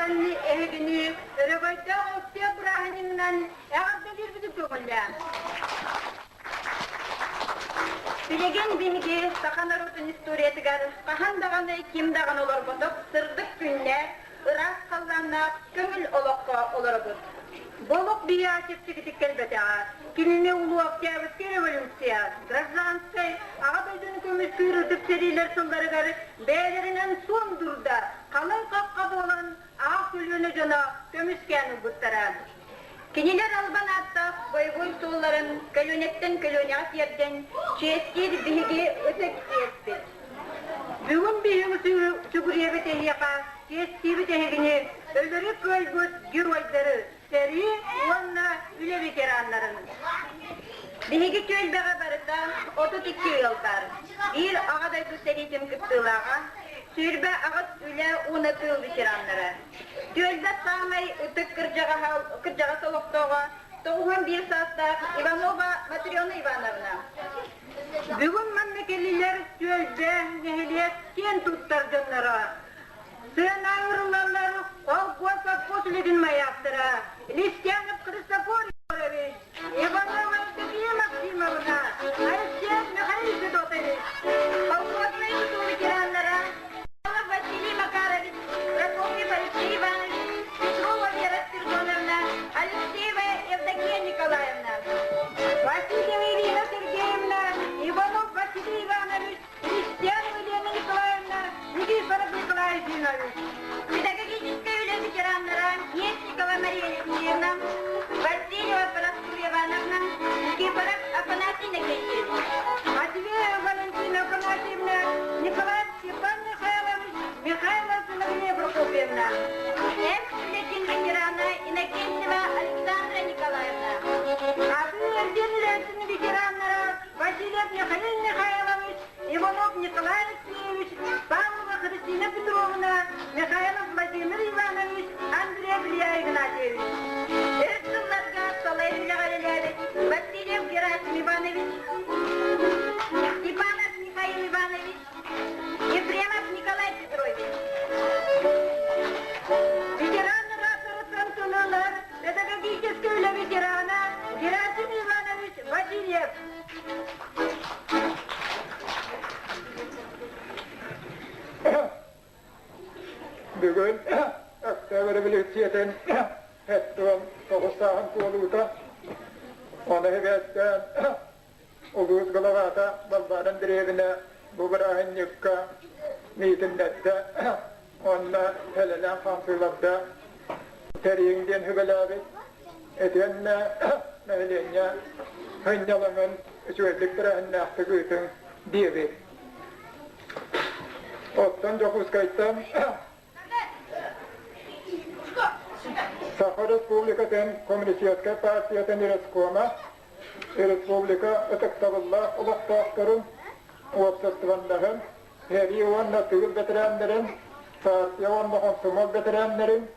туран эһигини өрөгөйдөөх Өктөөп бырааһынньыгынан эҕэрдэлиирбитин көҥүллээҥ. Билигин биһиги саха норуотун историятыгар хаһан даҕаны ким даҕаны олорботох сырдык күннээх, ыраас халлааннаах көҥүл олоххо олоробут. Бу олох биһиэхэ чэпчэкитик кэлбэтэҕэ. Кинини Улуу Октябрьскай революция, гражданскай, Аҕа дойдуну көмүскүүр ытык сэриилэр сылларыгар бэйэлэринэн суон дурда, халыҥ хахха буолан аҕа көлүөнэ дьоно көмүскээн ылбыттара. Кинилэр албан ааттаах бойобуой суолларын көлүөнэттэн көлүөнэҕэ тиэрдэн чиэстиир биһиги ытык иэспит. Бүгүн биһиги сүгүрүйэбит эһиэхэ, чиэстиибит эһигини, өлөрү кыайбыт геройдары, сэрии уонна үлэ ветераннарын. Биһиги түөлбэҕэ барыта 32 ыал баар. Биир Аҕа дойду сэриитин кыттыылааҕа, 28 үлэ уонна тыыл ветераннара. Түөлбэ саамай ытык кырдьаҕас олохтооҕо 91 саастаах Иванова Матрена Ивановна. Бүгүн манна кэллилэр түөлбэ, нэһилиэк киэн туттар дьонноро. Сыана ырылаллар холкуос совхоз үлэтин майаактара Листянов Христофор Егорович, Иванова Евдокия Максимовна, Алексеев Михаил Федотович, колхознай тутуу ветераннара Василий Макарович, Прокопьев Алексей Иванович, Петрова Вера Спиридоновна, Алексеева Евдокия Николаевна, Васильева Ирина Сергеевна, Иванов Василий Иванович, Христианова Елена Николаевна, Никифоров Николай Ефимович. Педагогическай үлэ ветераннара Местникова Мария Алексеевна, Васильева Параскевья Ивановна, Никифоров Афанасий Иннокентьевич. Матвеева Валентина Афанасьевна, Николаев Степан Михайлович, Михайлов Зиновья Прокопьевна. Экс-үлэтин ветерана Иннокентьева Александра Николаевна. Атын эрдиэн үлэтин ветераннара Васильев Михаил Михайлович, Иванов Николай Алексеевич, Павлова Христина Петровна, Михайлов Владимир Иванович, Андреев Илья Игнатьевич. Өр сылларга салай үлэҕэ үлэлээбит Васильев Герасим Иванович, Степанов Михаил Иванович, Ефремов Николай Петрович. Ветеран араторыттан тылылар педагогическай үлэ ветерана Герасим Иванович Васильев. Бүгүн Өктөөп революциятын 79 сааһын туолуута, ону эбээстээн улуус главата Балбаара Андреевна бу бырааһынньыкка миитиннэттэ уонна сэлэлээн хаамсыыларда тэрийиҥ диэн сүбэлээбит. Итиэннэ нэһилиэнньэ сынньалаҥын үчүгэйдик тэрээһиннээхтик ыытыҥ диэбит. Оттон Дьокуускайтан Саха Республикатын Коммунистическай партиятын рескома республика ытыктабыллаах олохтоохторун, уопсастыбаннаһын, сэрии уонна тыыл бэтэрээннэрин, партия уонна хомсомуол бэтэрээннэрин,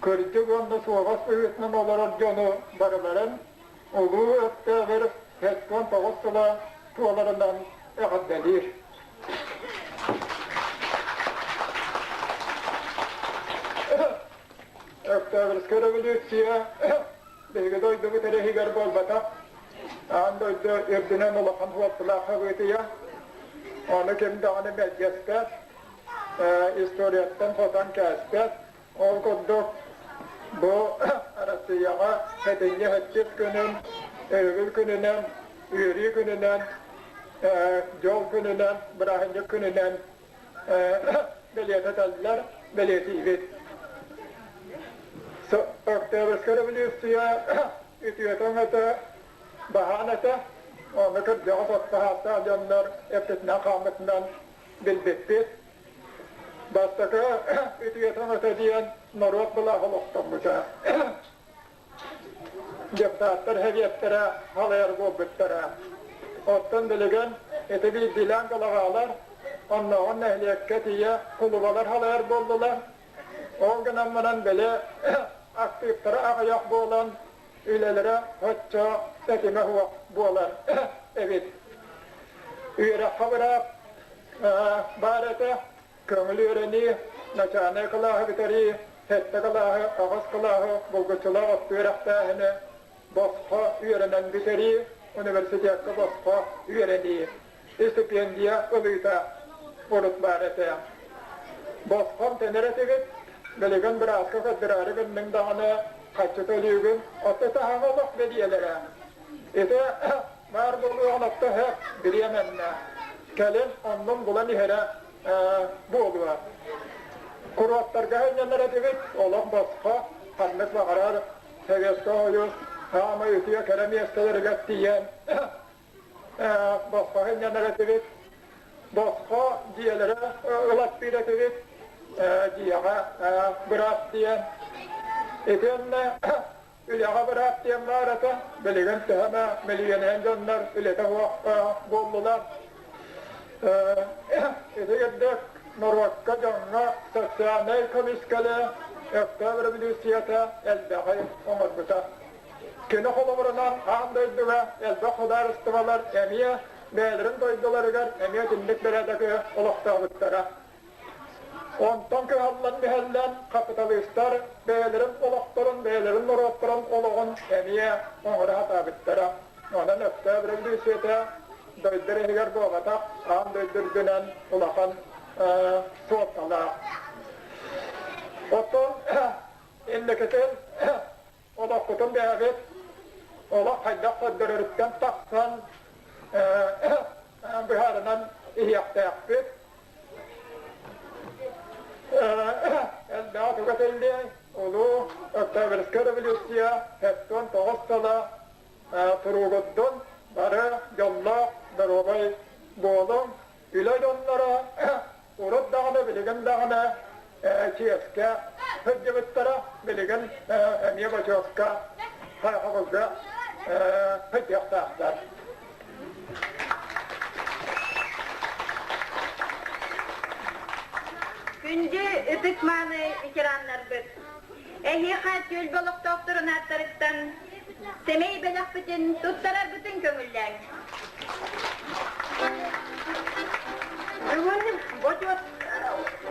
кырдьык уонна суобас быһыытынан олорор дьону барыларын Улуу Өктөөбүр 79 сыла туоларынан эҕэрдэлиир. Октябрьскай революция биһиги дойдубут эрэ иһигэр буолбатах, аан дойду үрдүнэн улахан суолталаах событие. Ону ким даҕаны мэлдьэспэт, историяттан хотон кээспэт. Ол курдук, бу Арассыыйаҕа сэтинньи сэттис күнүн, өрөбүл күнүнэн, үөрүү күнүнэн, дьол күнүнэн, бырааһынньык күнүнэн бэлиэтэтэллэр, бэлиэтиибит. Октябрьскай революция үтүөтэ-өҥөтө баһаан этэ, ону кырдьаҕас оттоһааттаах дьоннор эппитинэн-хааммытынан билбиппит. Бастакы үтүөтэ-өҥөтө диэн норуот былааһа олохтоммута. Депутаттар сэбиэттэрэ халайар буолбуттара. Оттон билигин ити биирдиилээн балаҕаалар оннооҕор нэһилиэккэ тиийэ кулубалар халайар буоллулар. Ол гынан баран били актыыптара аҕыйах буолан үлэлэрэ оччо тэтимэ суох буолар эбит. Үөрэххэ быраап баар этэ, көҥүл үөрэнии, начальнай кылааһы бүтэрии. Сэттэ кылааһы, аҕыс кылааһы булгуччулаах оттуу үөрэхтээһини босхо үөрэнэн бүтэрии, университекка босхо үөрэнии, истипиэндийэ ылыыта урут баар этэ. Босхом тэнэр этибит, билигин бырааска көрдөрөөрү гынныҥ даҕаны харчы төлүүгүн, отто таһаҕа олох бэлиэлэрэ. Ити баар буолуоҕун отто сөп бириэмэннэ. Кэлин оннун булан иһэрэ буолуо. Куруоттарга сынньанар этибит, олох босхо, ханнык баҕарар Советскай Союз саамай үтүө кэрэ миэстэлэригэр тиийэн босхо сынньанар этибит. Босхо дьиэлэрэ ылаттыыр этибит, дьиэҕэ быраап диэн. Итиэннэ үлэҕэ быраап диэн баар этэ. Билигин төһө эмэ мөлүйүөнүнэн дьоннор үлэтэ суох буоллулар. Ити курдук норуокка, дьоҥҥо социальнай көмүскэлэ, Өктөөп революцията элбэҕи оҥорбута. Кини холобурунан аан дойдуга элбэх судаарыстыбалар эмиэ бэйэлэрин дойдуларыгар эмиэ итинник бэрээдэги олохтообуттара. Онтон кыһаллан-мүһэллэн хапыталыыстар бэйэлэрин олохторун, бэйэлэрин норуоттарын олоҕун эмиэ оҥоро сатаабыттара. Онон Өктөөп революцията дойду иһигэр буолбатах, аан дойду үрдүнэн улахан суолталаах. Оттон инникитин олохпутун бэйэбит олох хайдах көрдөрөрүттэн тахсан быһаарынан иһиэхтээхпит. Элбэҕи туга этиллиэй, Улуу Октябрьскай революция 79 сыла туругурдун, бары дьоллоох, доруобай буолуҥ, үлэ дьонноро урут даҕаны, билигин даҕаны чиэскэ сылдьыбыттара, билигин эмиэ бочуоска, хайҕабылга сылдьыахтаахтар. Күндү ытык-мааны ветераннарбыт! Эһиэхэ түөлбэ олохтоохторун ааттарыттан сэмэй бэлэхпитин туттарарбытын көҥүллээҥ. Бүгүн Бочуот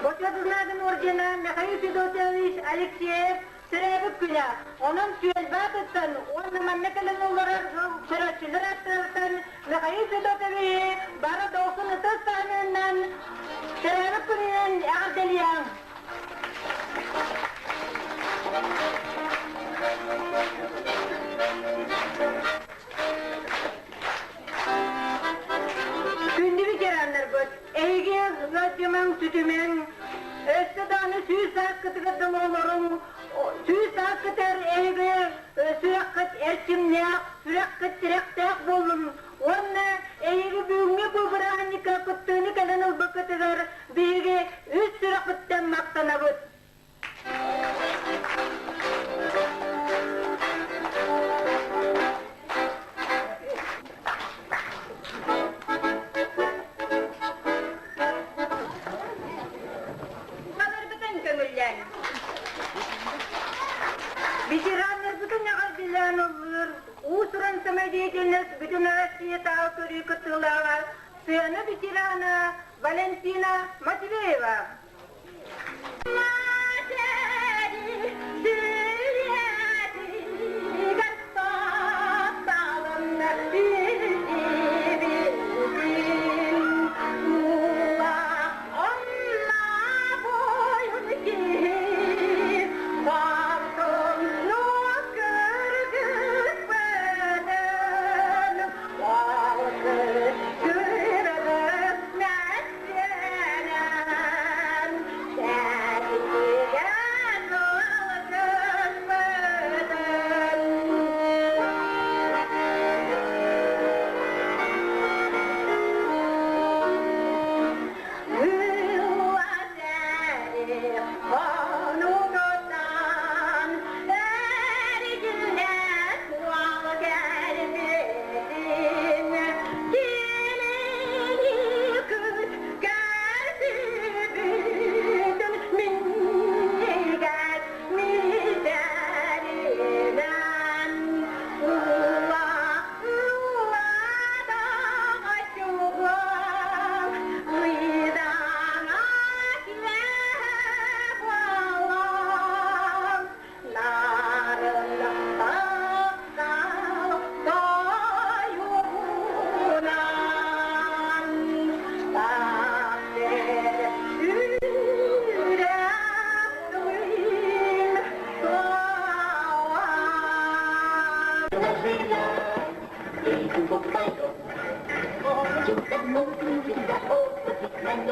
Бочуот Знагын ордена Михаил Федотович Алексеев төрөөбүт күнэ. Онон түөлбэ аатыттан уонна манна кэлэн олорор көрөөччүлэр ааттарыттан Михаил Федотовиһы бары долгун ытыс таһымынан төрөөбүт күнүнэн эҕэрдэлиэҕиҥ! Күндү ветераннарбыт, эһиги ыалдьымаҥ, сүтүмэҥ, өссө даҕаны сүүс сааскытыгар дылы олоруҥ, сүүс сааскытыгар эһиги сүрэххит эрчимнээх, сүрэххит тирэхтээх буоллун уонна эһиги бүгүҥҥү бу бырааһынньыкка кыттыыны кэлэн ылбыккытыгар биһиги үс сүрэхпиттэн махтанабыт. Баларбытын көҥүллээн. Ветераннарбытын эҕэрдэлээн ыллыыр уус-уран самодеятельность Бүтүн Россиятааҕы көрүү кыттыылааҕа сыана ветерана Валентина Матвеева.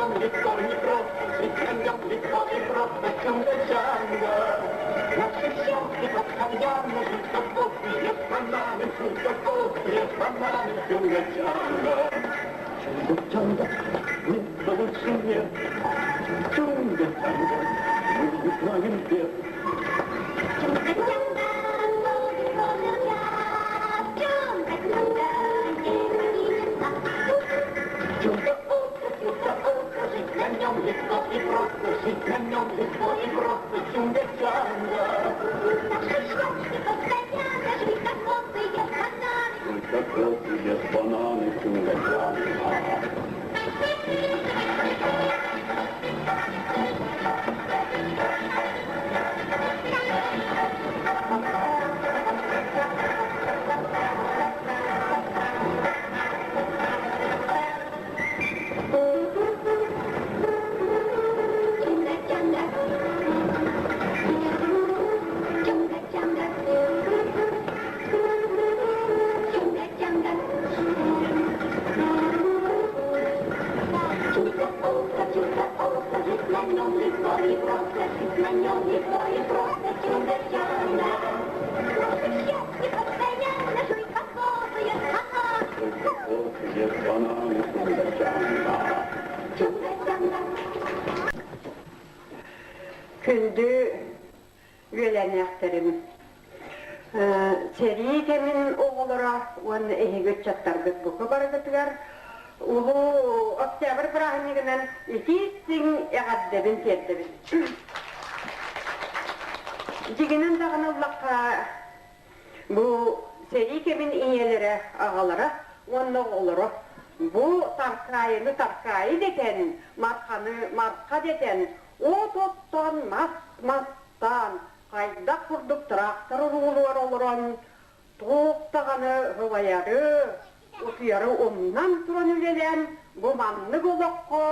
нем легко и просто, жить на нем легко и просто, чунга-чанга. Наше счастье постоянно жить как кофе, ешь бананы, жить как кофе, ешь бананы, чунга-чанга. Чунга-чанга, места лучше нет. Чунга-чанга, мы не знаем бед. Чунга-чанга, новый прожил час. Чунга-чанга, не покинет нас. Чунга-утро, чунга-утро, жить на нем легко и просто, жить на нем легко и просто, чунга-чанга. Наше счастье постоянно жить как кофе, ешь бананы. Жить как кофе, ешь бананы, чунга-чанга. Чунга-чанга. Чунга-чанга. Чунга-чанга. Чунга-утро, чунга-утро, жить на нем легко и просто, жить на нем легко и просто, чунга-чанга. Наше счастье постоянно жуй кокосы, ешь бананы. Жуй кокосы, ешь бананы, чунга-чанга. Чунга-чанга. Күндү үөлээннээхтэрим, сэрии кэмин оҕолоро уонна эһиги ыччаттаргыт бука барыгытыгар Улуу Октябрь бырааһынньыгынан итии-истиҥ эҕэрдэбин тиэрдэбин. Дьиҥинэн даҕаны ыллахха, бу сэрии кэмин ийэлэрэ, аҕалара уонна оҕолоро бу Таркаайыны Таркаайы дэтэн, Марханы Марха дэтэн, от оттоон, мас мастаан, хайдах курдук трактор уруулугар олорон, туох даҕаны һылайары, утуйары умнан туран үлэлээн, бу маннык олоххо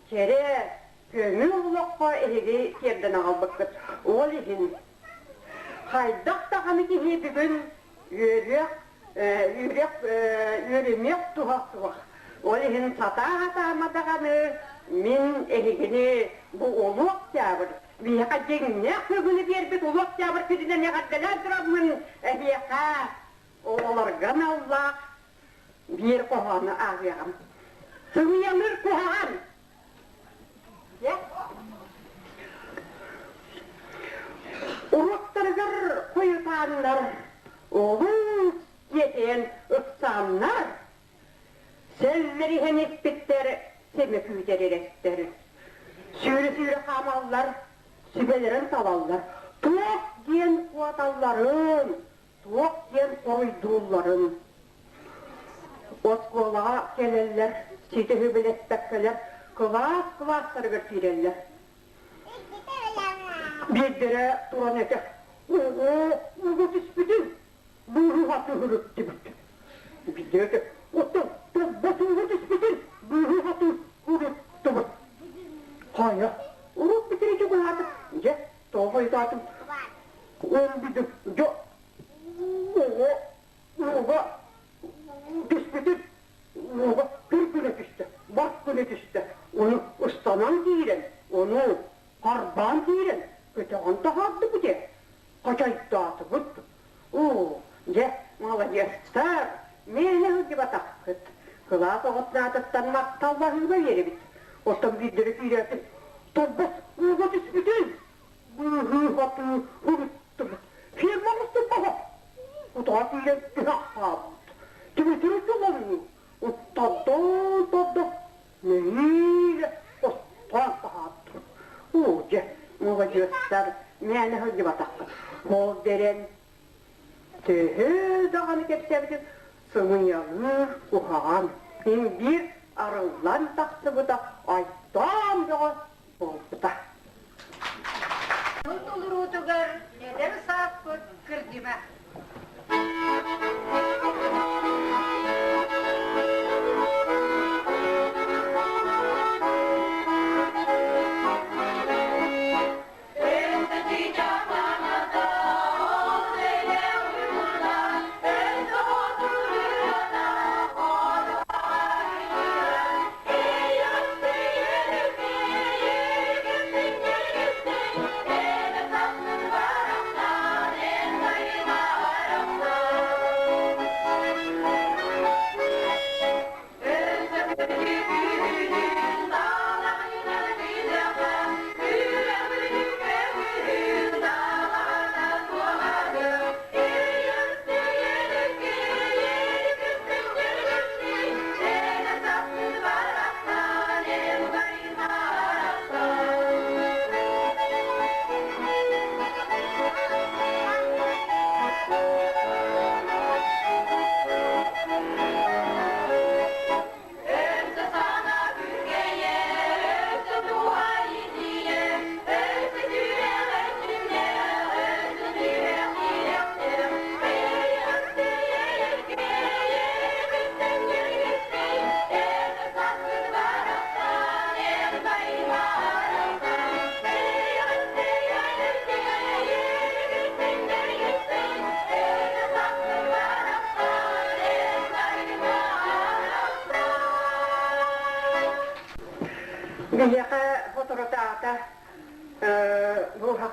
кэрэ, көҥүл олоххо эһиги тиэрдэн аҕалбыккыт. Ол иһин хайдах даҕаны киһи бүгүн үөрүөх, үөрэх, үөрүмүөх туһа суох. Ол иһин сатаа-сатаама даҕаны мин эһигини бу Улуу Октябрь биһиэхэ дьиҥнээх көҥүлү биэрбит Улуу Октябрь күнүнэн эҕэрдэлээн тураммын эһиэхэ оҕолорго аналлаах биир хоһоону ааҕыаҕым. Сымыйалыыр куһаҕан. Уруоктарыгар хойутааннар, олус тиэтэйэн ыксааннар, сэллэриһэн испиттэр, сэмэ күүтэр эрэттэр. Сүүрэ-сүүрэ хаамаллар, сүбэлэрин талаллар. Туох диэн куоталларын, туох диэн хоруйдуулларын. Оскуолаҕа кэлэллэр, ситиһи билэспэккэлэр кылаас кылаастарыгар киирэллэр. Биирдэрэ туран этэ, "Оо, угу түспүтүн, быыһыга түһүрүктүбүт." Биирдэрэ этэ, "Оттон тоббос ууга түспүтүн, быыһыга түһүрүктүбүт." Хайа, урут бүтэрэ чугаһаатым, дьэ, тоҕо хойутаатым, ол бүдүк, дьэ, оҕо ууга түспүтүн ууга күр гына түстэ, бас гына түстэ. Ону ыстанан киирэн, ону харбаан киирэн, көтөҕөн таһаардыбыт ээ, хачайдаатыбыт. Оо, дьэ, маладьыастар, мээнэ сылдьыбатаххыт. Кылаас оҕотнаатыттан махталлаһыыга биэрэбит. Оттон биирдэрэ киирээти торбос ууга түспүтүн быыһыы-хатыы уруттубут. Ферма оҥостубаха. Утаа киирэн түһэх хаалбыт. Түмүтүрү чолонну. Уттардон тордо нэһиилэ оттоон таһааттым. Оо, дьэ, маладьыастар, мээнэ сылдьыбатаххыт. Ол дэрэн төһө даҕаны кэпсээбитим сымыйалыыр куһаҕан. Имбиир арыллан тахсыбыта айдаан бөҕө буолбута. Тыл толоруутугар эдэр сааспыт кырдьыма.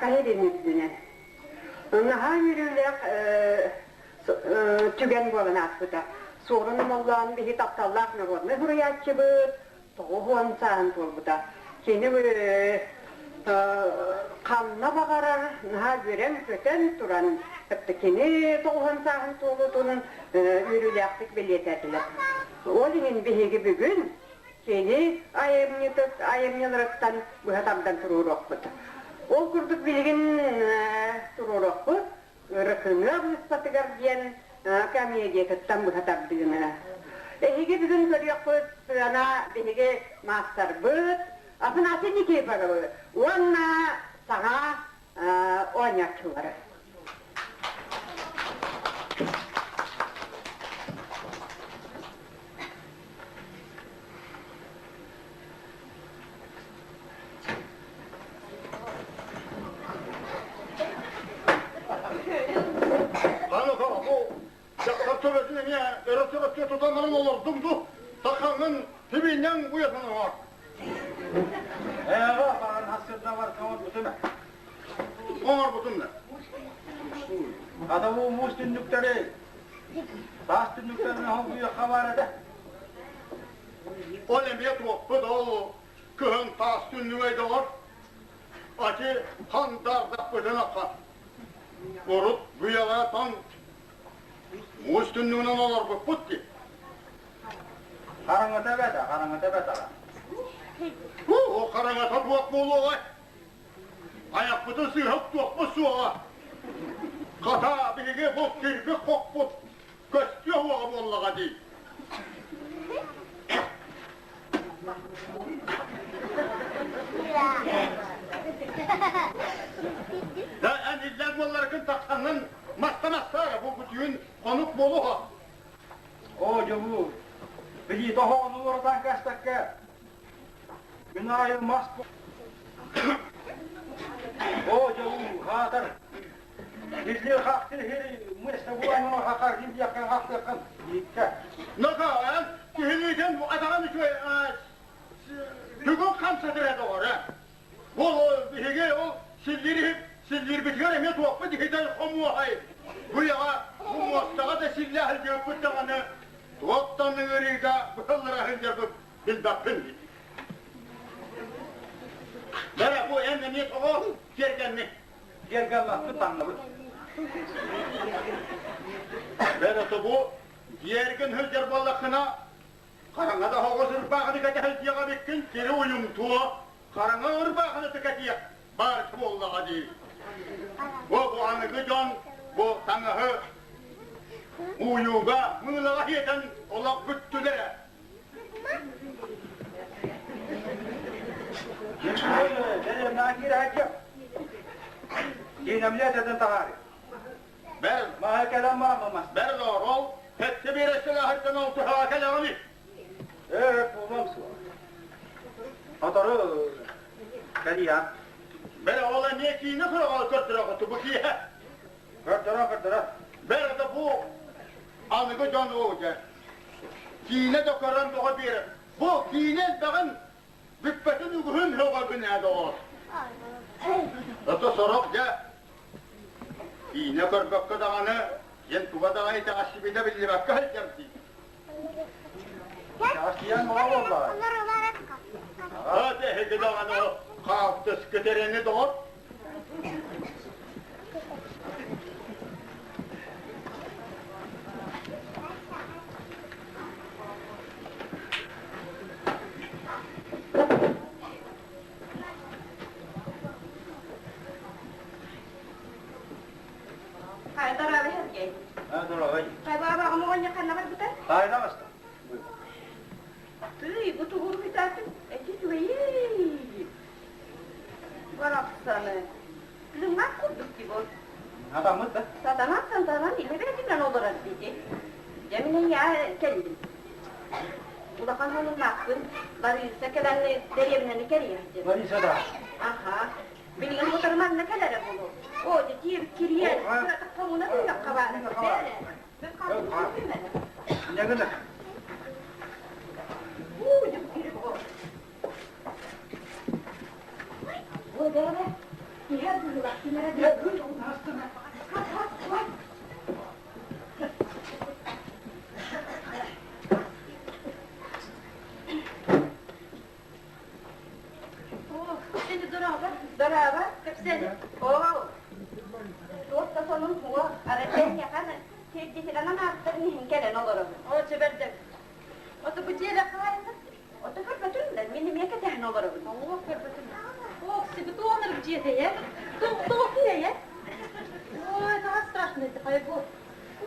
Саха сирин үрдүнэн. Наһаа үөрүүлээх түгэн буолан ааспыта. Суорун Омоллоон биһи тапталлаах народнай суруйааччыбыт, 90 сааһын туолбута. Кини ханна баҕарар наһаа үөрэн-көтөн туран, кини 90 сааһын туолуутунан үөрүүлээхтик бэлиэтээтилэр. Ол иһин биһиги бүгүн кини айымньытыт айымньыларыттан быһа тардан туруоруохпут. Ол курдук билигин туруоруохпут Ырыкыныа быыспатыгар диэн комедиятыттан быһа тардыыны. Эһиги бүгүн көрүөхпүт сыана биһиги маастарбыт Афанасий Никифоровы уонна саҥа оонньооччулары. Аны бу дьахтар төбөтүн эмиэ өрө төбөккө тутан баран олордуҥ дуу, сахаҥын тибинньэҥ уйатын оҥор. Эҕэ баран хасырда бар оҥорбутум. Оҥорбутум да. Ата бу муус түннүктэри таас түннүктэрин оһолгуйахха баар этэ. Ол эмиэ туохпут ол кыһын таас түннүгэй доҕор. Ати хандаардахпытын аха. Урут бүйэҕэ тоҥ муус түннүгүнэн олорбуппут дии. Хараҥата бэт, хараҥата бэт аҕа. О, хараҥата туох буолуоҕай? Айахпытын сыыһа туохпут суоҕа. Хата, биһиги бу кирбик хохпут көстүө уоҕа буоллаҕа дии. Да эн иллэҥ буолларгын тахсаҥҥын маста-мастаара бу бүтүүн хонук буолуо. Оо, дьолу, билии тоһоҕону уоратан кэспэккэ, күн аайы мас Оо, дьолу, хаатар, Били хахты хири муэста буолан хахар диэххин хахтыаххын ииккэ. Нока, эн киһилиитин атаҕын үчүгэй бүгүн хамсатыр доҕор ээ. Ол биһиги ол силлиир силлиирбитигэр эмиэ туохпут иһитэр хомуоһай. Бу яҕа бу муостаҕа да силлээ сылдьыбыппыт даҕаны туохтан ыарыыга быһыллара сылдьарбыт билбэппин дии. Бэрэ бу эн эмиэ тоҕо киэргэнник Дьиэргэммэппит таҥнабыт. Бэрэ бу дьиэргин сылдьар буоллаххына, хараҥа да оҕус ырбаахыны кэтэһэлдьиэҕэ эбиккин, сири уйумтуо, хараҥа ырбаахыны тыкатиэх баар буоллаҕа дии. Бу бу аныгы дьон бу таҥаһы ууйууга, мыылаҕа сиэтэн олох бүттүлэр. Бэр, бэр ол хэтти биэрэстэлээхиттэн ол туһаҕа кэлэҕиний? Бэр ол эмиэ киинэ сураҕа көрдөрөҕүт бу киэһэ. Бэр да бу аныгы дьон оо дьэ Киинэ да көрөн бөҕө биэрэр. Бу киинэ элбэҕин бүппэтин үгүһүн һөҕөбүн ээ доҕоор. Ото сорох дьэ киинэ көрбөккө даҕаны диэн туга даҕаны итэҕэссибитэ биллибэккэ сылдьар дии. Итэҕэссийэн бөҕө буоллаҕа. Ата эһиги даҕаны хаалтыскыт эрэни доҕор. Тыый, бу тугу ыытаатын? Эти үчүгэйий! Барахсаны. Тыыннаах курдук дии бу. Сатаммыт да? Сатанан сатанан илэ-бэйэтинэн олорор дии. Дьэ мин эйиэхэ кэллим. Улахан сонуннаахпын. Лариса кэлэн дэриэбинэни кэрийэ Лариса да? Аха. Билигин утары манна кэлэрэ буолуо. Оо, дьэ тиийбит кириэн. Кыратык хомуна тыынахха баар. Бээрэ. Мен хаалбытым Не гына? Уу, дьэ кири Ой, бээрэ, киһи Сени дороба. Дороба. Кэпсэни. Оо, туох да сонун суох. Арай эйиэхэ сирдьитинэн ааттарын иһин кэлэн олоробун. Оо, чэбэрдэк. Ото бу дьиэлэ хаайыллар. Ото көрбөтүм да, мин эмиэ кэтэһэн олоробун. Оо, көрбөтүм. Ох, себе туонар дьиэтэ, э? Тоҕо киирэ, Ой, наһаа страшно это, хайбу.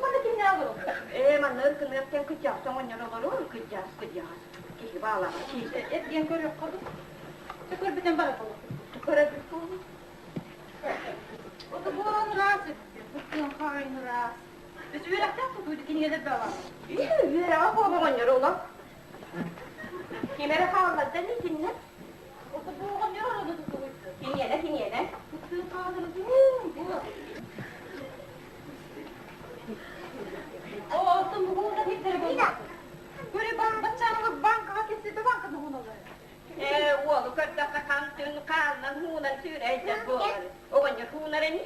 Манна кимнээх олорор? Ээ, манна ыркыныах диэн кыдьаҕас оҥонньор олорор, кыдьаҕас, кыдьаҕас. Киһи баалаҕа киирдэ. Эргиэн көрүөххэ дуу? Чэ, көрбүтэн бара буолуо. Көрөбүт буолуо. Ото буолан ыраас эбит. Быттыан хаайын ыраас. Өс үөрэхтээх тутуу кинигэлэр баҕа. Үөрэҕэ буола оҕонньор олох. Ким эрэ хаалларда итиннэ. Ото бу оҕонньор орону тутугуйду. Киниэнэ, киниэнэ. Быттыан хааллары бу. О, оттон бугуунан хиттере буолла. Көрө баччааҥҥы банкаҕа кэпсэтэ банканы хуналар. Ээ, уолу көрдөххө хантын хааннан хуунан сүүрэ буолар. Оҕонньор хуунар ини.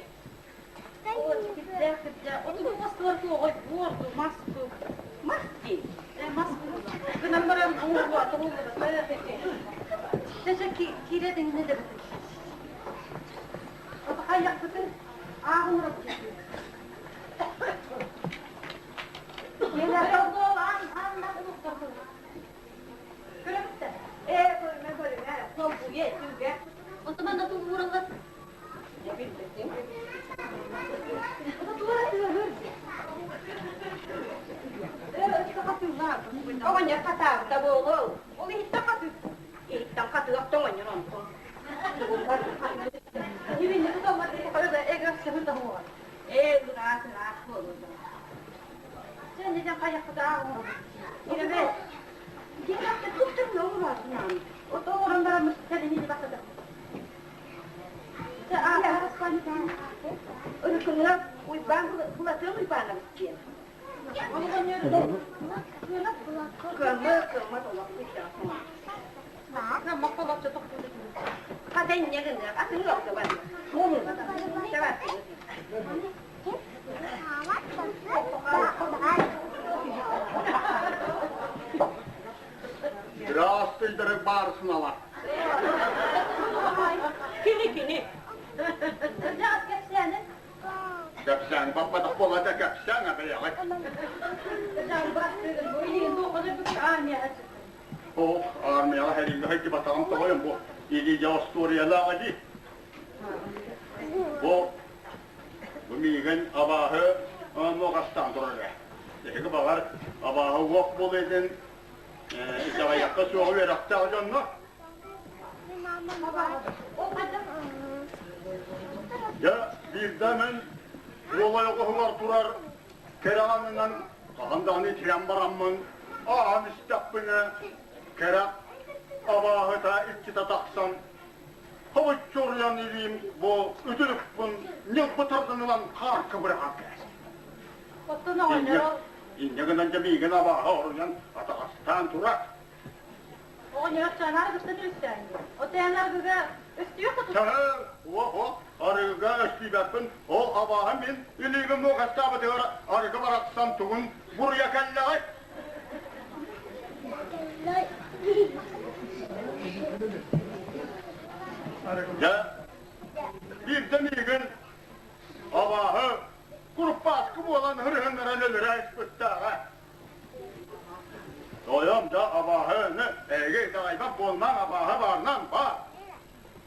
Оо, кирдээх кирдээх. Оту мастылар туоҕой буорду, мас ту. Мас дии. Э, мас гынан баран оҥорбуа тоҕуллубат. Чэ, киирэ диҥне да бит. Ото хайахпытын ааҕын Ээ, көрүмэ, көрүмэ, солбуйа, түгэ. Отуман да туураллар. Дьэ билбэтим. Оҕонньор хатаабыта буолуо. Ол иһиттэн хатыы. Иһиттэн хатыах тоҥонньор онтон. Ээ, ыраас, ыраас буолуо. Ырыкыныа Уйбаан Былатыан Уйбаанабыс диэн. Кыаммат, кыаммат олох Хата инньэ гыныах, атын ыалга барыах. Здравствуй, дорогой барсынала. Кини, кини. Кэпсээн баппатах буолата кэпсээн абыйаҕай. Ох, армияҕа хэриҥҥэ хайдыбатаҕым тоҕойум бу. Или дьэ остуоруйалаах дии. Бу Бу миигин абааһы муохастаан турар ээ. Эһиги баҕар абааһы уох буолуо диэн итэҕэйэххэ суоҕу үөрэхтээх дьонно. Дьэ, биирдэ мин уолай оҕуһугар турар кэрэ аннынан хаһан даҕаны итирэн бараммын ааһан истэхпинэ кэрэ абааһыта иччитэ тахсан Хобуччуруйан илиим бу үтүлүкпүн ньылбы тардан ылан хаарка быраҕан кээстим. Оттон оҕонньор Инньэ гынан дьэ миигин абааһы оруйан атаҕастаан турар. Оҕонньор чанаар кытта түрүстээн. Оттон арыгыга өстүөх хоту. О, арыгыга өстүйбэппин. Ол абааһы мин илиибин муохастаабытыгар арыгы барахсан тугун буруйа кэллэҕэй? Дьэ, биирдэ миигин абааһы куруппааскы буолан ырыһыннаран өлөрө испиттээҕэ. Тойом да абааһыны эһиги итэҕэйбэт буолмаҥ абааһы баарынан баар.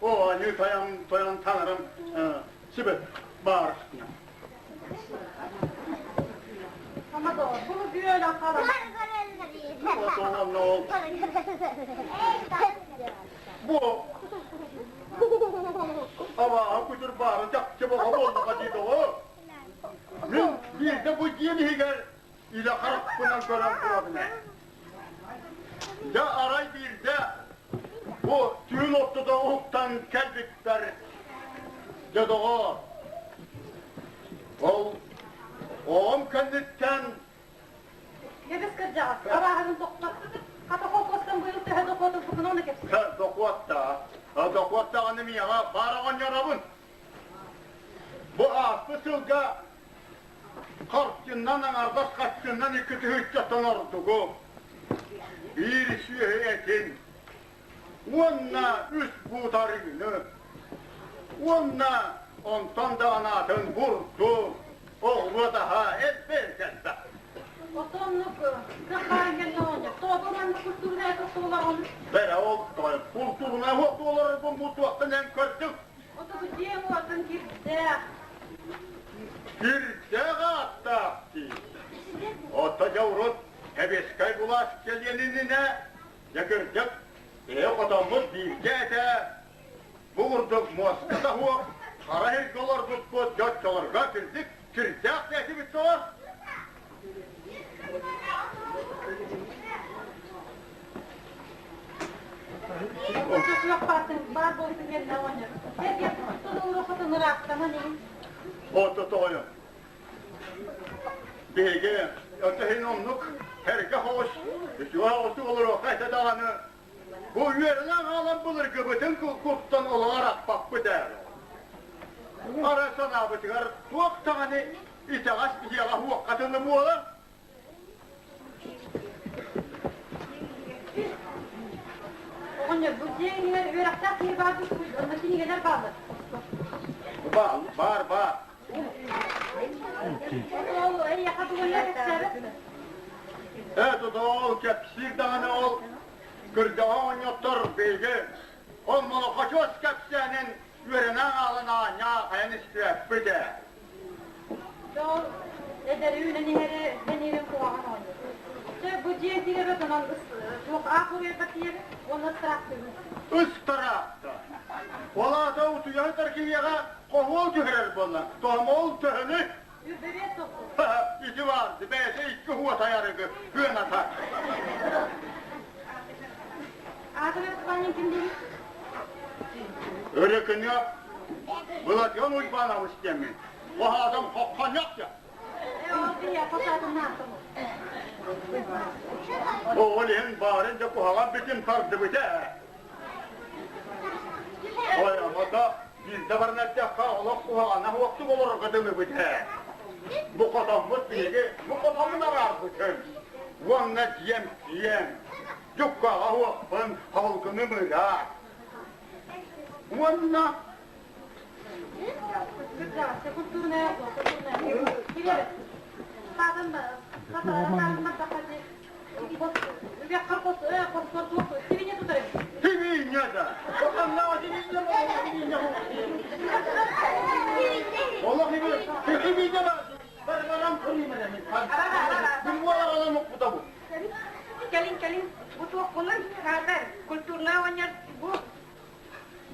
О, аньыы тойон, тойон таҥарам сибэт баар. Ама доҕор, бу бүөлө халан. Бу абааһы күтүр баара чахчы боҕо буоллаҕа дии доҕор. Мин биирдэ бу дьиэм иһигэр илэ харахпынан көрөн турабын ээ. Дьэ арай биирдэ бу түүн ортото уһуктан кэлбиппэр дьэ доҕоор ол оҕом кэнниттэн Кэбис кырдьаҕас, абааһыгын тохтот. Хата холкуостан быйыл төһө дохуотурбуккун ону кэпсээ. Дохуоттаа, дохуоттаҕына миэхэ баар оҕонньоробун. Ааспыт сылга харчыннан аҥардас харчыннан икки тыһыынчаттан ордугу, биир сүөһү этин уонна үс буут арыыны уонна онтон да анаатын бурду, оҕуруот аһа элбээн кэлбэх. Отоннук кыахтаан кэллэ оҕонньор. Тоҕо маннык культурнай туолаҕын? Бэрэ ол культурнай туоларбын бу туохтан эн көрдүк? Оту дьиэҥ уотун кирдээх. Кирдээх ааттаах дии. Ото дьэ урут Сэбиэскэй былаас кэлиэн иннинэ дьэ кырдьык бэйэ хотоммут бииргэ этэ. Бу курдук муостата суох хара сиргэ олорбуппут дьоччолорго кирдик кирдээх да этибит суоҕа. Ото тоҕойо. Биһиги ото иһин оннук эргэ хоҕус, үтүө оҕустук олоруохха этэ даҕаны бу үөрэнэн хаалан былыргыбытын куттан олоҕор аппаппыт ээ. Ара санаабытыгар туох даҕаны итэҕэс биһиэхэ уоххатыны буолар. Оҕонньор, бу дьиэ иһигэр үөрэхтээх киһи баар дуу, онно кинигэлэр бааллар. Баар, баар, баар. Ол эйиэхэ тугунна кэпсээбэт Ээ, тото ол кэпсиир даҕаны ол кырдьаҕа оҕонньоттор биһиги ол молохочуос кэпсээнин үөрэнэн хаалан аанньа хайан истибэппит ээ. Дьол эдэр үүнэн иһэри сэниирин куһаҕан оонньуур. Чэ, бу дьиэ тиийэбит, онон туох аах уруйарга тиийэбит уонна ыстараахтыыбын. Ыстараахта. Ол аата утуйа сытар киһиэхэ хоһуол түһэрэр буолла. Тоһомол төһөнүй? Үрбэбиэт тохтуу. Ити баар, бэйэтэ икки уотай арыгы кыаната. Аатырар Ваня ким диэбит? Өрөкүнүө Былатыан Уйбаанабыс диэммин. Оһаатым хоххонньох дьэ. Ол иһин баарын дьэ куһаҕан бүтүн тардыбыта ээ. Ой, амата биирдэ баран эттэххэ олох куһаҕана уохтук олорорго дылыбыт ээ. Бу хотоммут биһиги, бу хотоммун араарбытым. Уонна дьиэм киэҥ. Дьуккаҕа уохпун, халгыным ыраах. Уонна Сибиинньэ да. Олох сибиинньэ бар. Барарам Кэлин, кэлин, бу туоххунуй, саатар, культурнай оҕонньор бу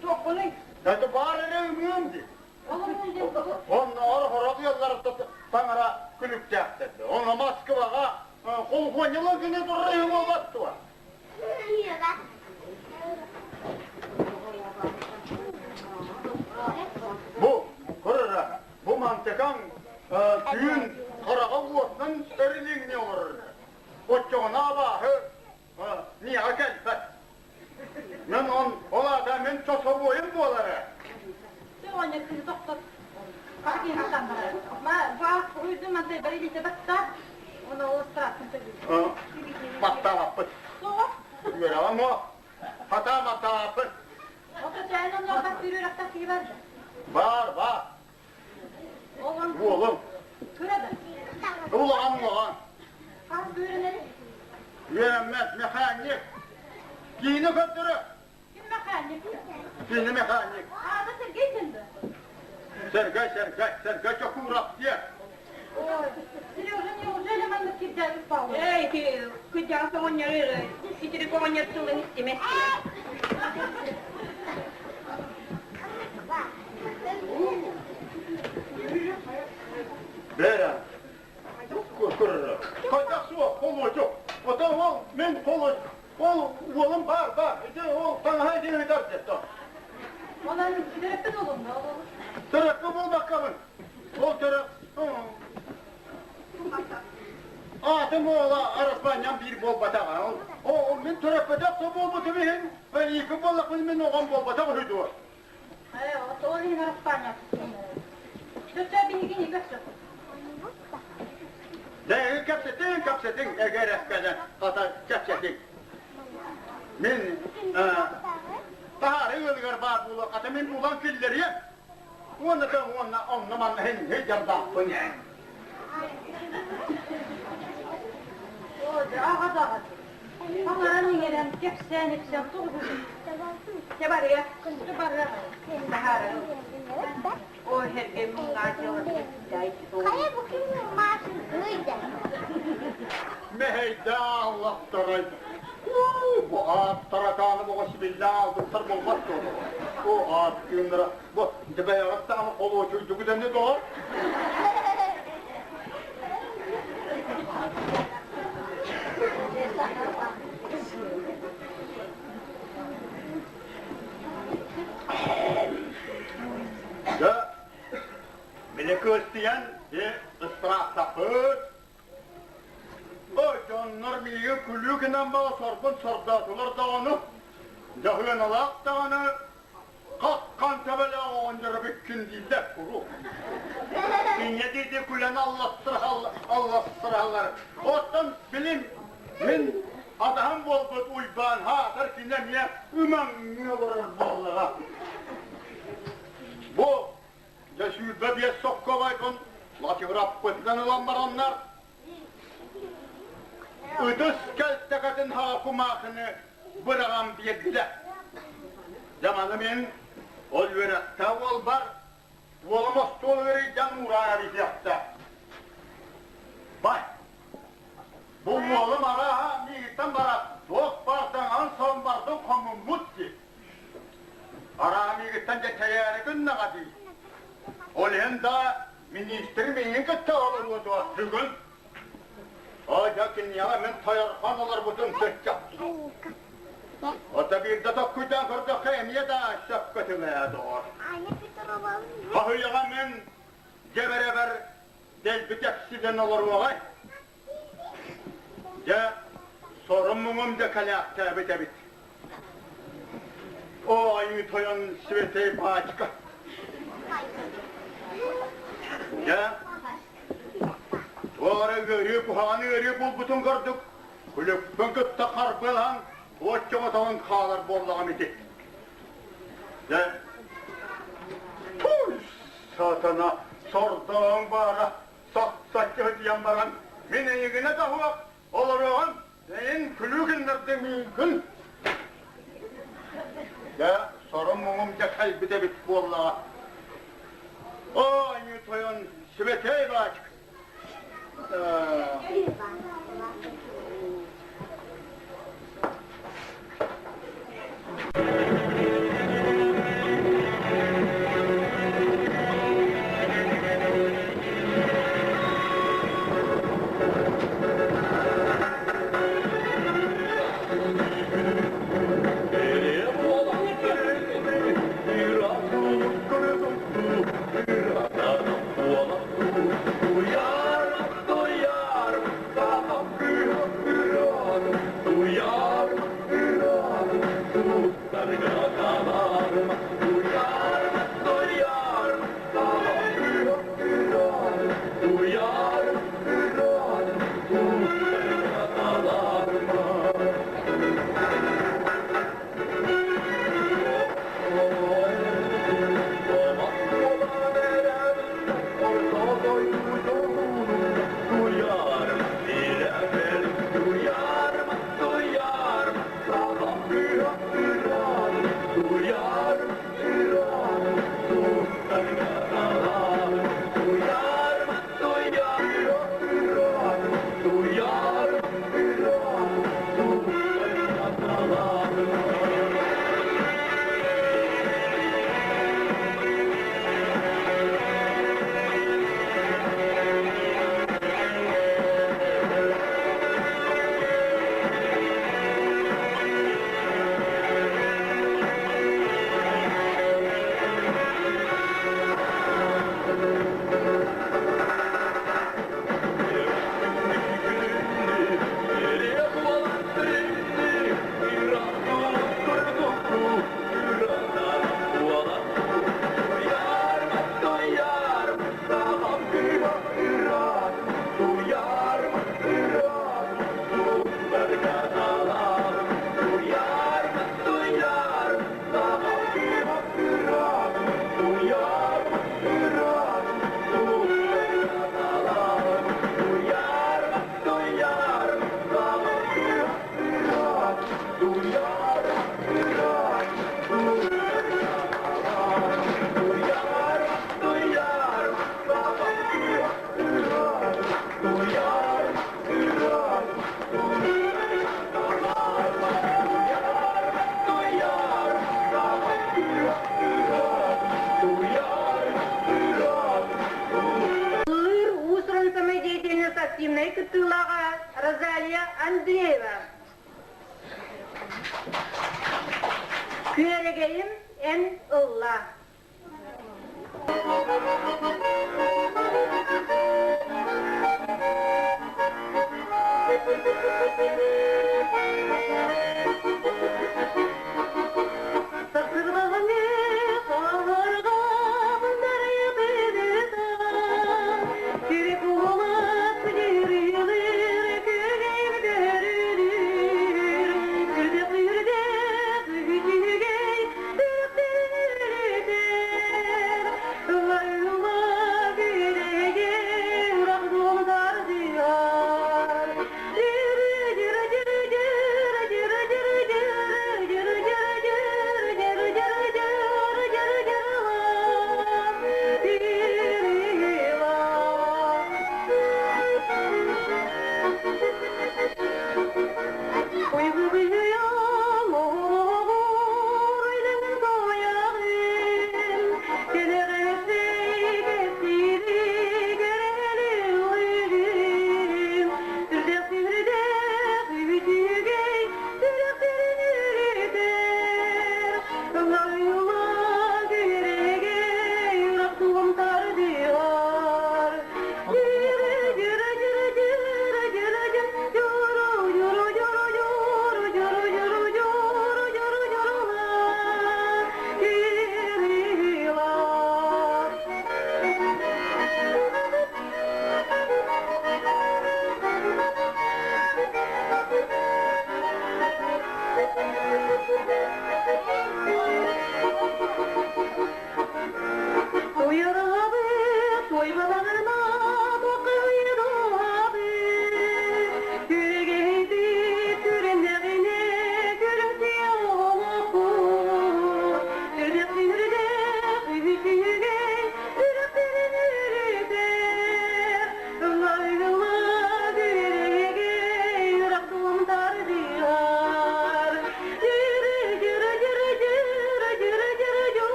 Туоххунуй? Это баар эрэ ымыым дии. Оннооҕор хорох ыаллар таҥара күлүктээхтэр. Онно Москваҕа холхуонньалар гына турар үһү буолбат дуо? Бу көрөрө, бу мантыкаҥ түүн хараҕа уотунан эрилиҥни олорор. Оччоҕуна абааһы миэхэ кэлбэт. Мен он, ол аата мин чособуойум буолар ээ. Оҕонньор кини тохтот. Киһи барар. Ма баах уйдум мантай бары илиитэ батта. Оны ол страстын сөбүлүүр. Баттаабаппыт. Тоҕо? Үөрэҕим о. Хатаа маттаабаппыт. Ото чайын онно баттыыр үөрэхтэх киһи бар да? Бар, бар. Уолум. Кыра да? Улахан улахан. Хас үөрэнэри? Үөрэммэт механик. Киини көрдөрө. Ким механик? Киини механик. Аата Сергей да? Сергей, Сергей, Сергей Чокуров диye. Ой, Сережа, неужели маннык кирдээбит Павел? Эй, кырдьаҕас оҕонньору итирик оҕонньор тылын истимэс. Бэрэ, Хайдах суох, холуочук. Оттон ол мин холуоч, ол уолум баар, баар. Ити ол таҥаһа ити ыытар дьэ. Онон төрөппүт уолум да ол. Төрөппүт буолбаккабын. Ол төрөп... Аатым уола араспаанньам биир буолбатаҕа. Ол мин төрөппөтөх да буолбутум иһин, ииким буоллахпын мин оҕом буолбатах үһү дуо? Ээ, ол иһин араспаанньа. Чөчө биһиги Дэ, кэпсэтиҥ, кэпсэтиҥ, эгэ-эрэккэлэ, хата кэпсэтиҥ. Мин таһаары ыалыгар баар буолуо, хата мин булан киллэриэм. Уонна да уонна онно манна хин дьардаахпын ээ. Аҕа даҕаны. Аҥаран иҥэрэн, кэпсээн ипсээн тоҕо Чэ барыа, барыа. Таһаары. Ой, эргэ Хайа бу ким Машин кыйда. Мэһэйдээх аллахтарай. Бу аат таракааны боҕо сибиллээх албыттар буолбат дуо? Бу аат тыыннара бу дебэйэҕиттаҕаны холуочуйдугу дэнни доҕор. Дьэ, били кыыстыйан ыстыраахтаппыт. Ой, дьоннор миигин күлүү гынан бала сорбун сордоотулар даҕаны, дьаһыаналаах даҕаны хаххан төбөлөөх оҕонньоро бүккүн дииллэр куруук. Инньэ диэти күлэн алластыраллар. Оттон билим мин атаһым буолбут Уйбаан хаатар кини эмиэ ымаҥныы олорор буоллаҕа. Бу дьэ 25 соккобайбын латыгыраппытынан ылан бараннар ытыс кэлтэкэтин хаҕа кумаахыны быраҕан биэрдилэр. Дьэ маны мин ол үөрэхтээх уолбар уолум остуол ыарыйдан уураар иһиэхтэ. Бай, бу уолум арааһа миигиттэн барар туох баардаҥаһын сон бардын хомуммут дии. Арааһа миигиттэн дьэ тэйээри гыннаҕа дии. Ол иһин да министр миигин кытта олоруо дуо бүгүн? Оо, дьэ киниэхэ мин тойорхон олорбутум сыччах. Ото биирдэ токкуйдаан көрдөххө эмиэ да сөпкө ээ доҕор. Хаһыйаҕа мин дьэбэрэбэр дэлби тэпсилэн олоруоҕай. Дьэ, сорум-муҥум да кэлээхтээбит эбит. Оо, айыы тойон светэй баачка. Дьэ, туора ыарыы куһаҕан ыарыы булбутун курдук, күлүкпүн кытта харбыалаһан, туоччоҕотоҕун хаалар буоллаҕым ити. Дьэ, туй, сатана, сордооҥ баара, сахсаччы сытыйан баран, мин эйигинэ да суох олоруоҕум, эйин күлүү гыннардыҥ миигин. Дьэ, сорум-муҥум дьэ кэлбит эбит буоллаҕа. Оо, айыы тойон, сибэтиэй баачык. активнай кыттыылааҕа Розалия Андреева. Күөрэгэйим эн ылла.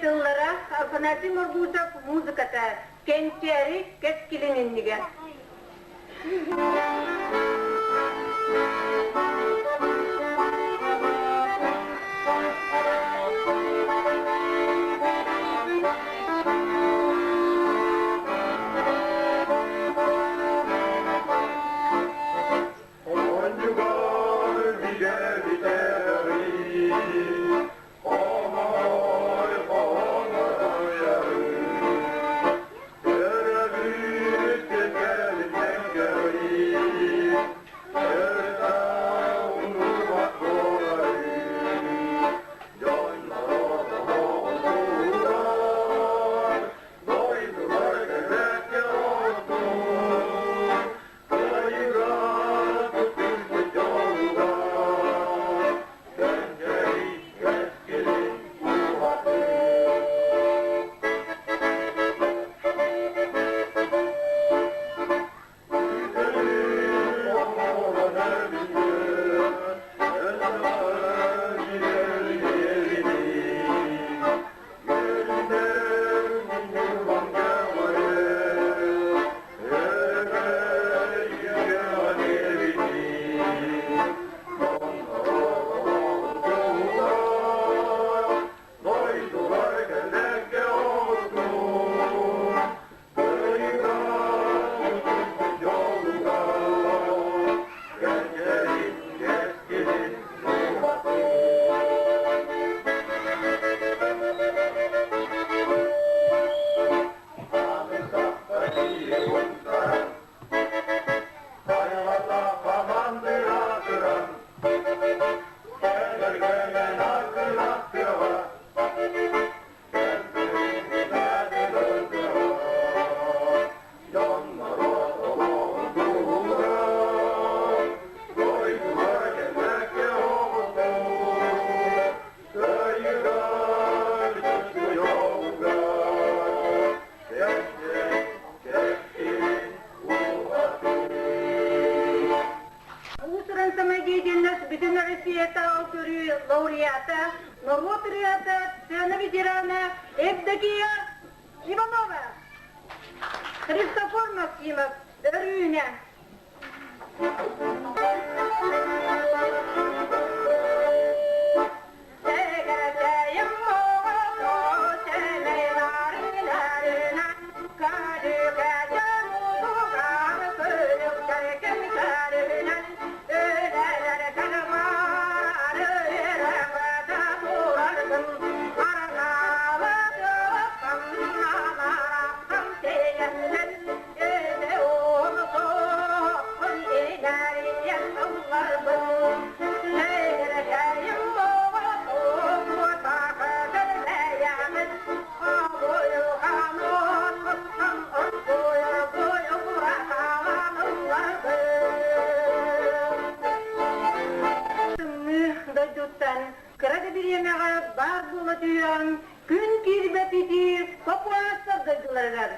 Тыллара Афанасий Моргусов музыката Кэнчээри кэскилин иннигэр. лауреата, норуот ырыата, сцена ветерана Евдокия Иванова. Христофор Максимов, Өрүүнэ. Дойдуттан кыра да бириэмэҕэ баар буола түһүөҕүҥ, күн киирбэт итии папуастар дойдуларыгар.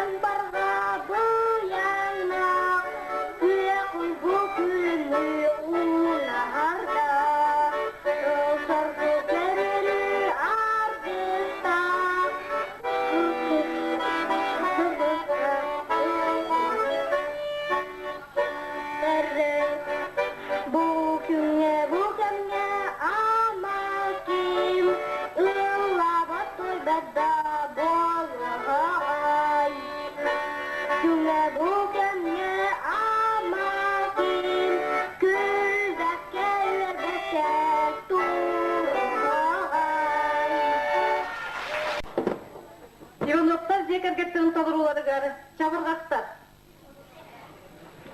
Күн барҕа быйаҥнаах, күөх уйгу күнү уунаһарда, соргу көрүрү аргыстаах. Бу күҥҥэ, бу кэмҥэ ама ким ыллаабат тойбат да буолуоҕай. Күҥҥэ, бу кэмҥэ ама ким күлбэккэ үөрбэккэ туруоҕай. Ивановтар дьиэ кэргэттэрин толорууларыгар чабырҕахтар.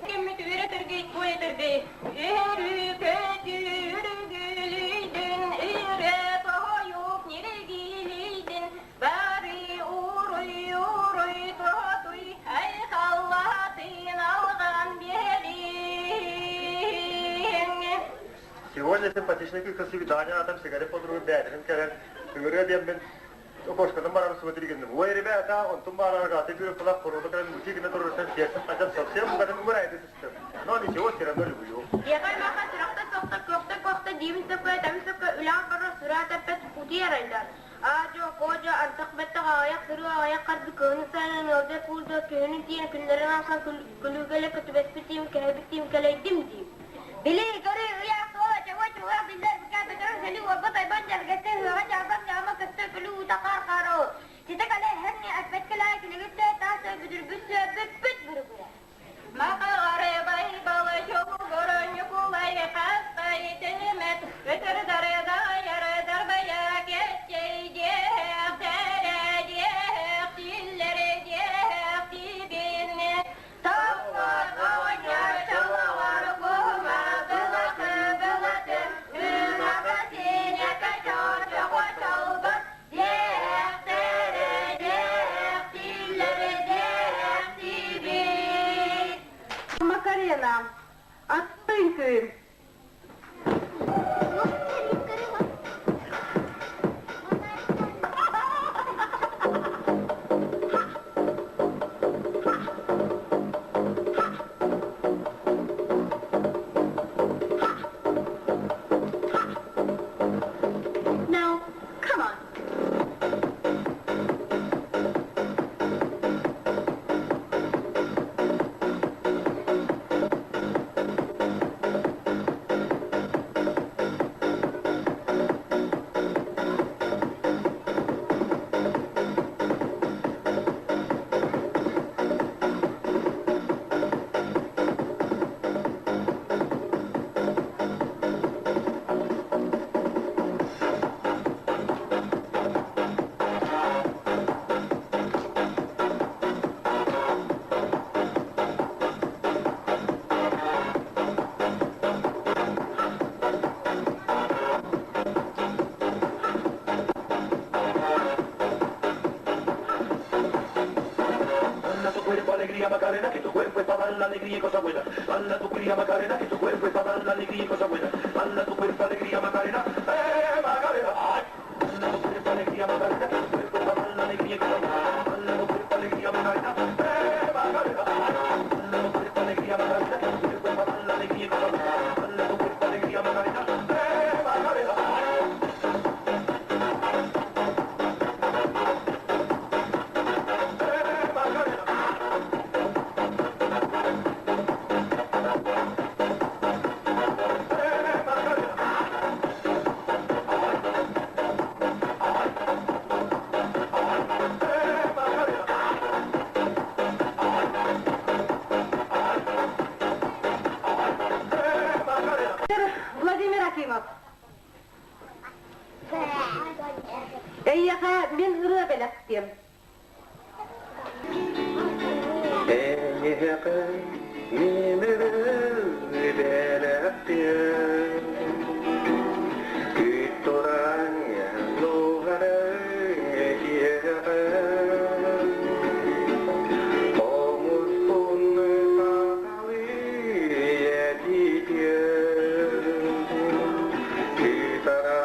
Кэммит үөрэтэргэй, туойатэргэй, Өрүкөтүргүлүйдүн, Ирэ тоһойук ниригилийдин, Бары уруй, уруй тоһотуй, Айхаллатын алган биэрин. Сегодня симпатичный кыыс свидание атам сигарет подруга бээтин кэлэн ыҥырыа диэммин Окошканан баран смотри гынным. Ой, ребята, онтум баарарга аты бүрүк хоруода кэлэн мучи гына турурсан сердцем хотя совсем букатын умирает түстүм. Но ничего, все равно люблю. Дьиэҕэ маха сүрэхтэ сохто, көхтө-көхтө диибин сөпкө, этэмин сөпкө, үлэҕэ барар сүрэ тэппэт утуйар айдар. Аа-дьуо, коо-дьуо, антах бэттэх аҕыйах сырыы аҕыйах харды кыһыны сайынын ыалдьар куулдьа күһүнүн тиийэн күннэрин аахсан күлүүгэлэ көтүбэспит тиим кэһэбит тиим кэлэйдим диим. Били, көрүү, ыйаах суола, чөҥө чугаах биллэр бикээ бөтөрөҥ сэлии уорбат айбан дьэргэстэ ыһыаҕа дьаарбаҥ дьаама көстө күлүү уута хаар хаароу. Ситэ кэлэ эһэҥ эппэт кэлээ килигит сөө таас сөө бүдүрбүт сөө бүппүт бүрүгүрэ. Макаҕарыбай балачугур Ньукулай хастай тимэт өтөр дарыдайар дарбайа кэччэй диэх тэрэ диэх тиллэр диэх тибин Топпот оҕонньор чолоҕор куһума былаты былатын Үмака синэкэ чоочоҕо чолбон диэхтэрэ диэхтииллэр диэхтиибит. Макарена, аттын күн. Now, come on. Dala tu cuerpo alegría Macarena, que tu cuerpo es para dar la alegría y cosa buena. Dala tu cuerpo Macarena, que tu cuerpo es para dar la alegría y cosa buena. Dala tu cuerpo alegría Macarena, Macarena. Ay. Dala tu cuerpo alegría Macarena, que tu cuerpo es para dar la alegría y cosa buena. Dala tu cuerpo alegría Macarena, Macarena. Ay. Dala tu cuerpo alegría Macarena, que tu cuerpo es para dar la alegría y cosa buena. Dala tu cuerpo alegría Macarena, Macarena. Ay. Macarena. Владимир Акимов. Эйиэхэ мин ырыа бэлэхтиэм. Эйиэхэ мин ырыа бэлэхтиэм Күт туран нуһары киэхэ Хомуспун сахалыы этитиэм Кытара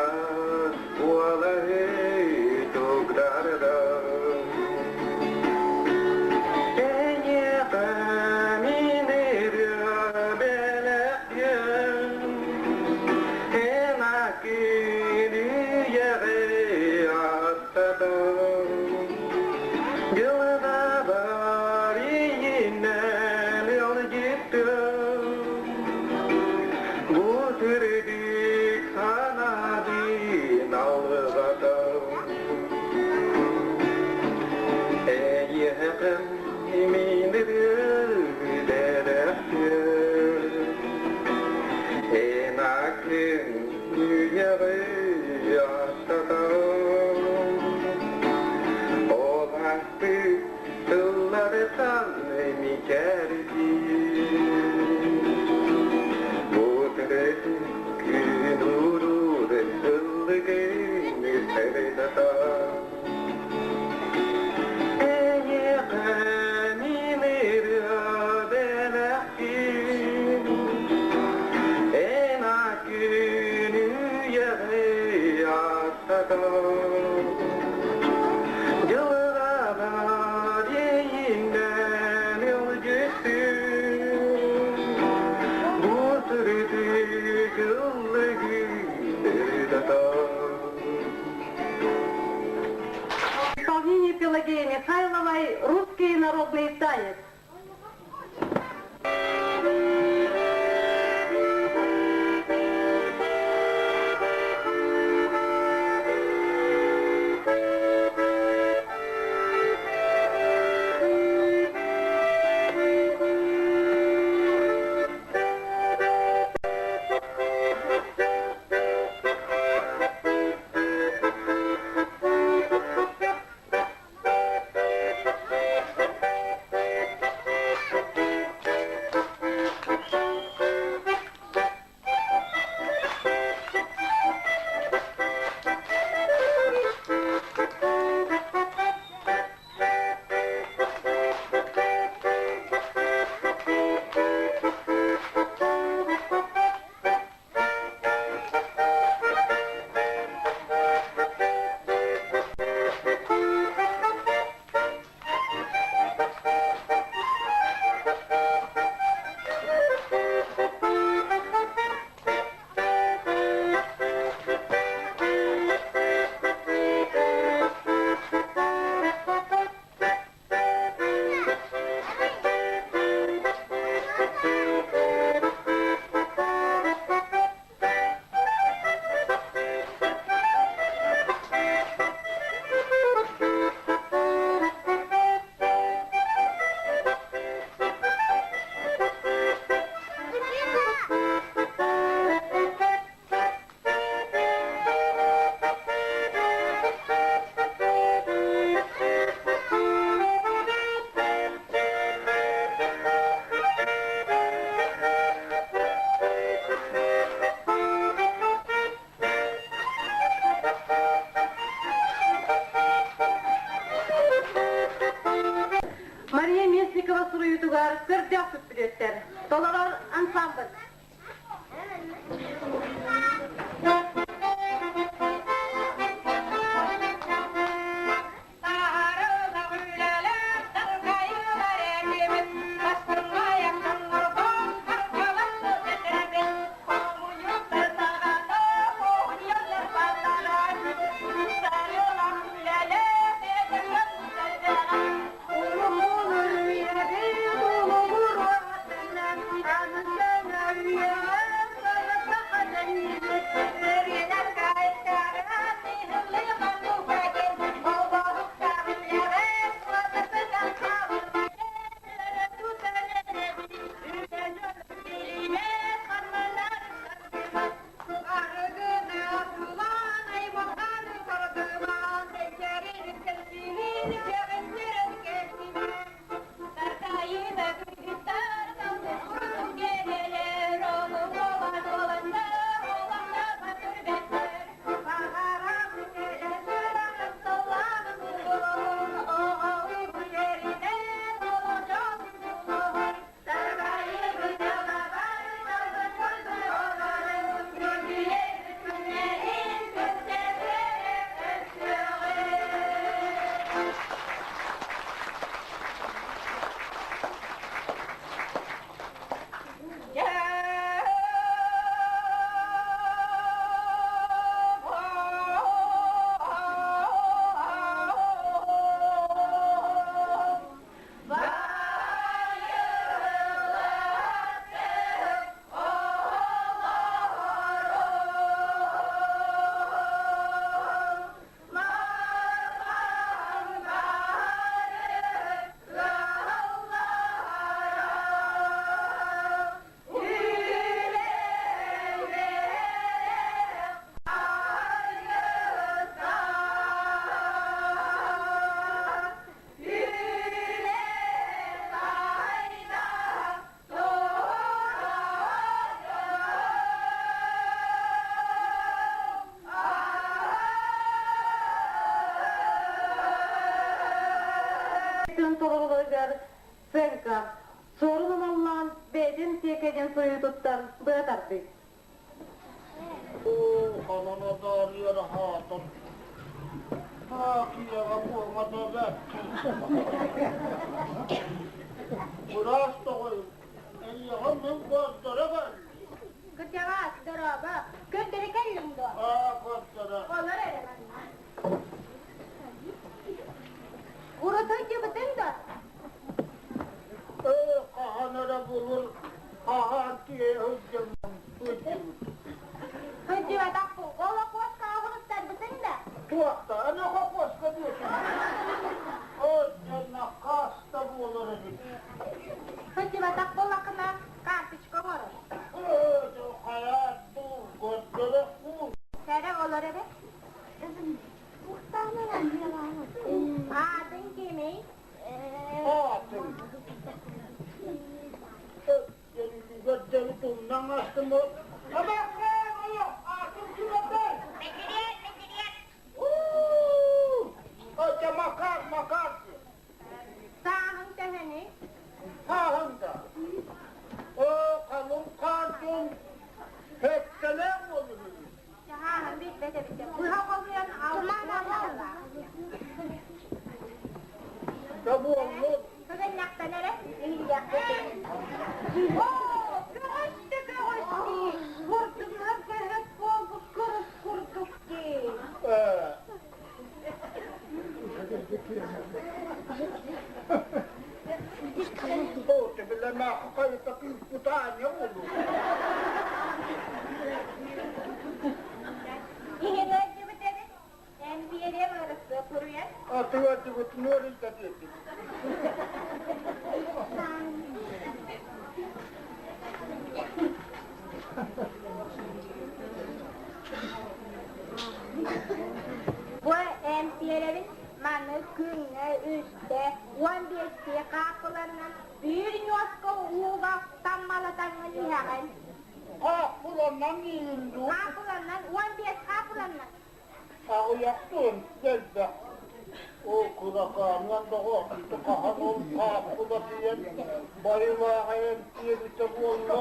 уолаһы тугдарда. Дьылҕабар иинэн ыалдьыттым, бу сырдык санаабын алҕатым. Эйиэхэм мин ырыа Эн аккын үйэҕи аттатам, Ол ахты тылларытан мичээрдии. Бу төрөтүн күн уруур ыллыгын сырдатан. Эйиэхэ мин ырыа бэлэхпин, Эн күн үйэҕи аттатан, Дьылҕабар иэйиҥнэн илдьиттин, Бу сырдык ыллыгы сырдатан. В исполнении Пелагеи Михайловой «Русский народный танец». Мария Местникова суруйуутугар көрдөөх күппүлүөттэр. Толорор ансамбль. текстин толоруларыгар сценка Суорун Омоллоон бэйэтин тиэкэйин суруйуутуттан быа тардыы. Быраас тоҕой, эйиэхэ мин көрдөрө кэллим. Кырдьаҕас, дорообо, көрдөрө кэллиҥ дуо? Аа, көрдөрө. Олор эрэ манна. Урут сылдьыбытыҥ дуо? Ээ, хаһан эрэ булур, хаһан тиэ сылдьыммын сылдьыбыт. Сылдьыбатахпын. Ол окуоскаҕа уруттарбытыҥ да? Туохта, аны хокуоска диэтим. Оо, дьэ, хаста буолар эбит. Сылдьыбатах буоллаххына, карточка оҥорор. Ээ, дьэ, хайаат дуу, көрдөрө куул. Кэрэ олор эрэ. Аатыҥ кимий? Аатым. Дьэлүгэр тумнаҥ астым. Абаккаан ойох, аатым кимэтэй? Мэтириэт, мэтириэт. Уу! Оча Макар, Макар. Сааһыҥ төһөнүй? Сааһым да. Оо, халыҥ хаардын хэттэлээх буолуһун. Чаһааһын билбэт эбит. Быһа холуйан алтыаллаах. Да буоллун. Сыгынньахтан эрэ иһиллиэхпит. Оо, көҕүстэ көҕүстүү, курдугар көһөт буолбут курус курдук дии. Оо, тебелемаха хайыта кыыспытаанньа буолуо. Иһин ыалдьыбыт эбит. Эн биэриэм ырысыа суруйар. Атыгардыбыт нуорунта диэтим. Бу эн биэрэбин маны күҥҥэ үстэ 15-тии хааппыланан биир ньуоска ууга таммалатаҥҥын иһэҕин. Хааппыланан иһин дуу? Хааппыланан, 15 хааппыланан. Аҕыйахтын элбэх. Ол кыракаанынан доҕор, хаһан ол хааппыла тиийэн байылааҕа эмтиэбитэ буолла.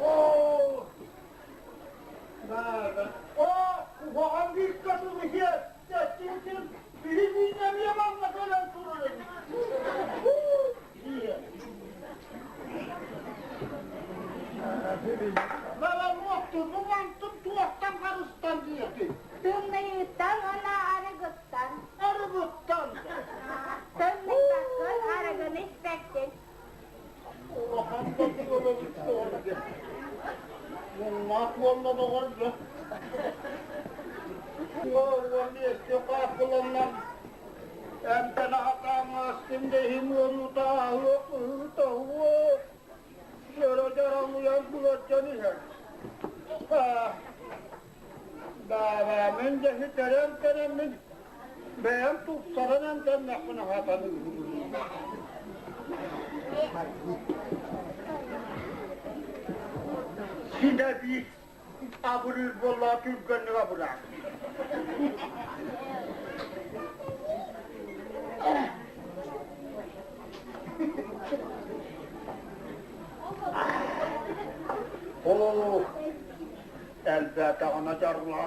Оо, Оо, куһаҕан бииргэ тылыһыа, тэттибитин биһи миинэмиэ манна кэлэн турар эбит. Мала муохтун, бу мантын туохтан харыстан диэти? Тымныйыттан уонна арыгыттан. Арыгыттан. Тымныйбаккын, арыгыны испэккин. Улахан да буолабыт доҕор. Муҥнаах буолла доҕор дьэ. 15 хааппыланнан эмтэнэ сатааммастым да иһин ыарыыта аһыах ыһыыта уо Дьоро дьаралыйан булардан иһэр. Баабаа, мин дьэ ситэрэн кэлэммин бэйэм тупсаран эмтэннэхпинэ сатаныыһыбын. Синэ биир абырыыр буоллаҕа түргэнник абыраан. Оо, элбээтэҕинэ дьарла,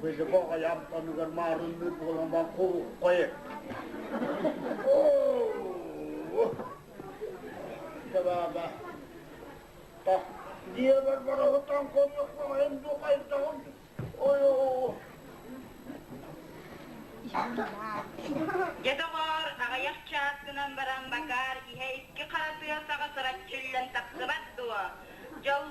били баҕайы амтаныгар маарынныыр буолан баран куруккай. Оо, дьэ Дьиэбэр бараһытан хоннохпоҕойун дуу хайдаҕын ой Дьэ доҕоор, аҕыйах чаас гынан баран Макар иһэ икки хара тыа саҕа сыраччыллан тахсыбат дуо? Дьол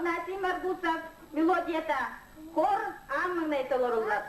Афанасий Маргусов мелодията хор аан маҥнай толоруллар.